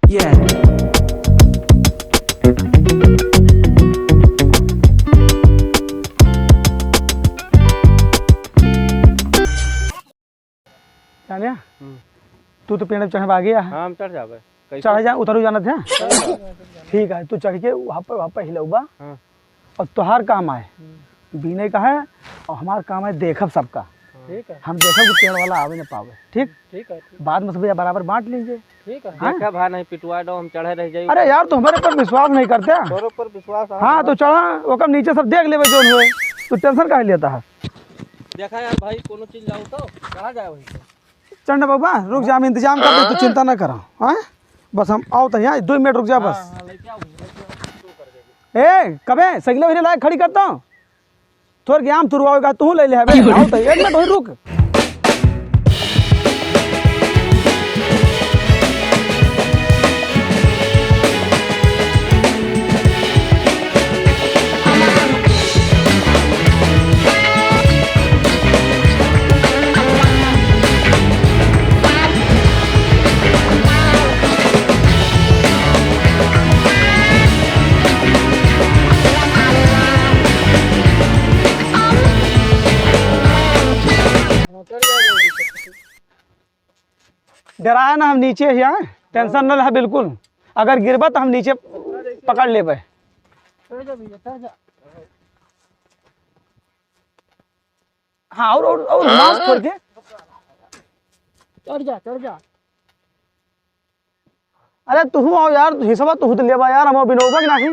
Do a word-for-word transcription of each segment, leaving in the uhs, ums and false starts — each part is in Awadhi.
Yeah। जाने? हम्म। तू तो पेड़ पे चढ़े भागे है। हाँ, हम चढ़ जाबे। कैसे? चढ़ जा, उतरू जानत है? ठीक है, तू चढ़ के वहाँ पे, वहाँ पे हिलौबा। हाँ। और तोहार काम आए, हम्म। बीने का है, और हमार काम है देखब सबका। ठीक है। हम देखब कि पेड़ वाला आवे न पावे, ठीक? ठीक है, ठीक। बाद में सब बराबर बांट लीजिए। ठीक है। हाँ? देखा भा नहीं पिटवा दो, हम चढ़े रह जाई। अरे यार, तू हमारे पर विश्वास नहीं करते? तोरे पर विश्वास है। हाँ, तो चढ़ा, ओकर नीचे सब देख लेबे जोन होए, तू tension काहे लेता है? देखा यार भाई, कोनो चीज लाओ तो, कहाँ जाए वही पे? चंद बाबा, रुक जा, हम इंतजाम कर दे, तू चिंता ना करो। हाँ, बस हम आओ तो यहाँ, दो मिनट रुक जा बस। हाँ, हाँ, लेके आओ, लेके आओ, शुरू कर दे। ए, कबे साइकिल वही लायक खड़ी करता हूँ, तोर के आम तुरवावे का तू ले ले हबे। आओ तो एक मिनट वही रुक। डराए ना, हम नीचे ही हैं, tension न ले बिल्कुल। अगर गिरबा तो हम नीचे पकड़ लेबे। हाँ, और, और, और घुमाओ थोड़ के। चढ़ जा, चढ़ जा। अरे तुहू आओ यार, हिसवा तुहू तो लेबा यार, हम बिनोबा के नहीं।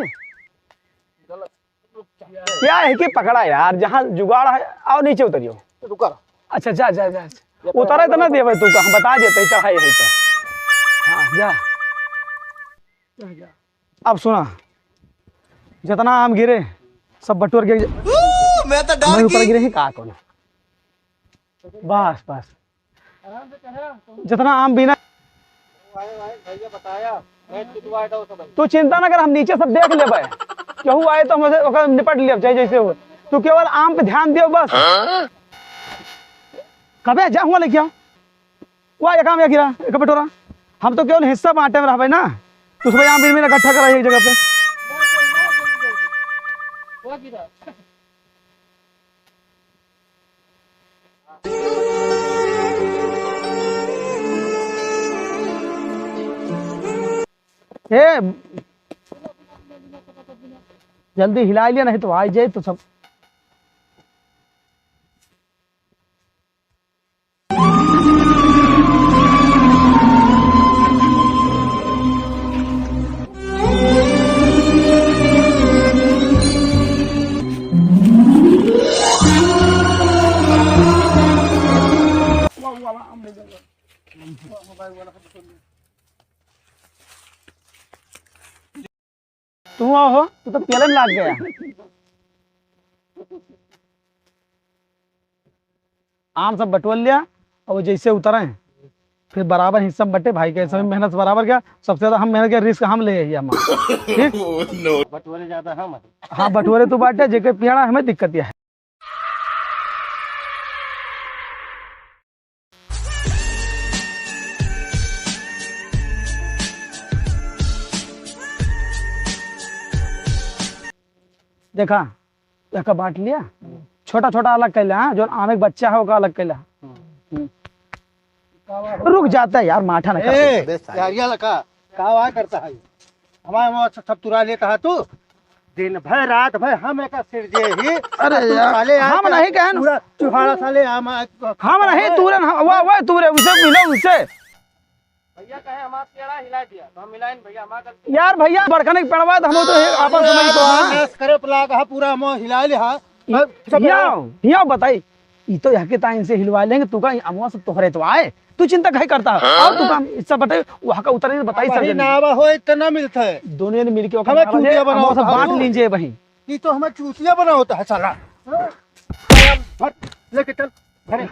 क्या है कि पकड़ा यार, जहाँ जुगाड़ है, आओ नीचे उतरियो। रुका। अच्छा, जा, जा, जा। उतरा तो ना देबे तू, हम बता देते, चढ़ाई है तो। हाँ, जा। जा, जा। अब सुना, जितना आम गिरे, सब बटोर के ऊ, मैं तो डर हमारे ऊपर गई। गिरे ही का कौन? बस, बस। जितना आम बीना। तू चिंता ना कर, हम नीचे सब देख लेबे। केहू आए तो हमसे ओकर निपट लेब, चाहे जैसे हो। तू केवल आम पे ध्यान दियो बस। कबे जा हुआ लेके आओ। वाह, एक आम, एक गिरा, एक बटोरा। हम तो केवल हिस्सा बांटे में रहबे ना। तू सब आम बीन में इकट्ठा करा एक जगह पे। ए, जल्दी हिला लिया, नहीं तो आ जाए तो सब। तू आओ हो, तू तो पेले में लाग गया। आम सब बटोर लिया, और जैसे उतरे हैं, फिर बराबर हिस्सा में बटे भाई के, सब मेहनत बराबर किया, सबसे ज्यादा हम मेहनत किया, risk हम ले ही हम। ठीक? बटोरे ज्यादा हम। हाँ, बटोरे तू बाटे, जेके पियाड़ा हमें दिक्कत यह है। देखा, एका बांट लिया, छोटा छोटा अलग कैला, हाँ, जो आम एक बच्चा है ओका अलग कैला। हम्म। रुक जाता है यार, माठा ना ए, कर। यार, ये लका, का वाह करता है? हमारे वहाँ सब, सब तुरा लेता है तू। दिन भर रात भर हम एक सिर जे ही। अरे तू यार, साले यार हम के नहीं कहन। पूरा चुहाड़ा साले हम, हम नहीं तूरे न, वाह, वाह, तूरे, उसे मिलो, उसे। भैया कहे हमारा पेड़ा हिला दिया, तो हम हिलाइन भैया, हमारा गलती। यार भैया, बड़कने के पेड़वा तो हम तो हे, आपन समझ को, हाँ। नाश करे पलाग हा, पूरा हम हिला ले हा। अब सब हियाव, हियाव बताई। ई तो यहाँ के ताइन से हिलवा लेंगे, तू का अमवा सब तोहरे तो आए, तू चिंता काहे करता है? हाँ? और तू काम सब बताई, वहाँ का उतरे बताई सब भाई, जल्दी। नावा हो इतना मिलता है। दोनों जने मिलके ओकर हमें मारा चूतिया जाए, बनाओ, अमवा सब बांट लीजिए भाई। ई तो हमें चूतिया बनाओ तो है साला। हाँ? हट, लेके चल घरे।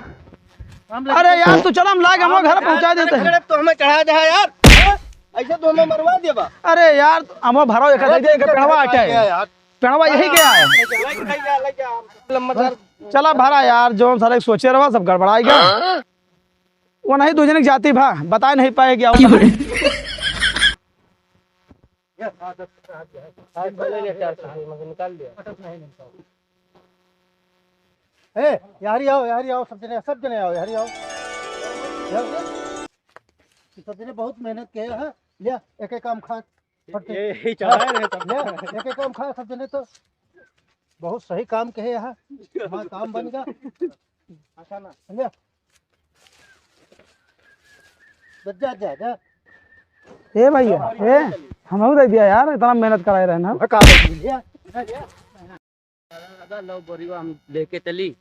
हम लेके अरे चल। यार, तू चल, हम लाके अमवा घर पहुंचा देते हैं। घरे तो हमें चढ़ा दे यार। हाँ? ऐसे तो हमें मरवा देबा। अरे यार, अमवा भरो, एक अरे दे दे, एक पेड़वा अटे है। यार। पेड़वा यही गया है। लग, लग जा, लग जा। लम्बा सर। चला भरा यार, जौन साले सोचे रहा, सब गड़बड़ाई गया। हाँ? वो नहीं, दो जने की जाति भा, बताए नहीं पाए क्या होता। आज ले ले चार सौ रुपये, मगर निकाल लिया। ए, यारी आओ, यारी आओ, सब जने, सब जने आओ, यारी आओ। यार, सब जने बहुत मेहनत किए हैं। लिया, एक एक काम खा, फट से। ये ही चढ़ा रहे सब। लिया, एक एक काम खा, सब जने तो बहुत सही काम किए हैं। हमारा काम बन गया। अच्छा ना, लिया। जा, जा, जा। ए भैया, ए, हमहू दे दिया यार, इतना मेहनत कराए रहे ना। वह काम बन गया। दादा, लो बोरियो हम लेके चली।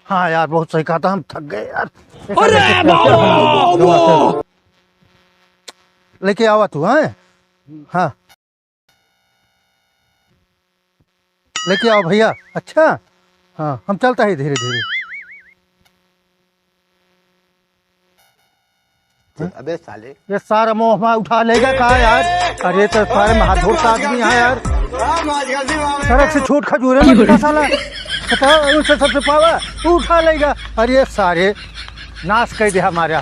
हाँ यार, बहुत सही कहा था, हम थक गए यार। अरे बाबा! लेके आवा तू, हैं? हाँ, लेके आओ भैया। अच्छा, हाँ, हम चलता है धीरे धीरे। अबे साले। ये सारा मोह मा उठा लेगा का यार? अरे तो सारे महाधूर्त आदमी है यार। सड़क से छूट खजूरे में बिका साला। बताओ, उनसे सबसे पावा, तू उठा लेगा। अरे सारे, नाश कर दे हमारे।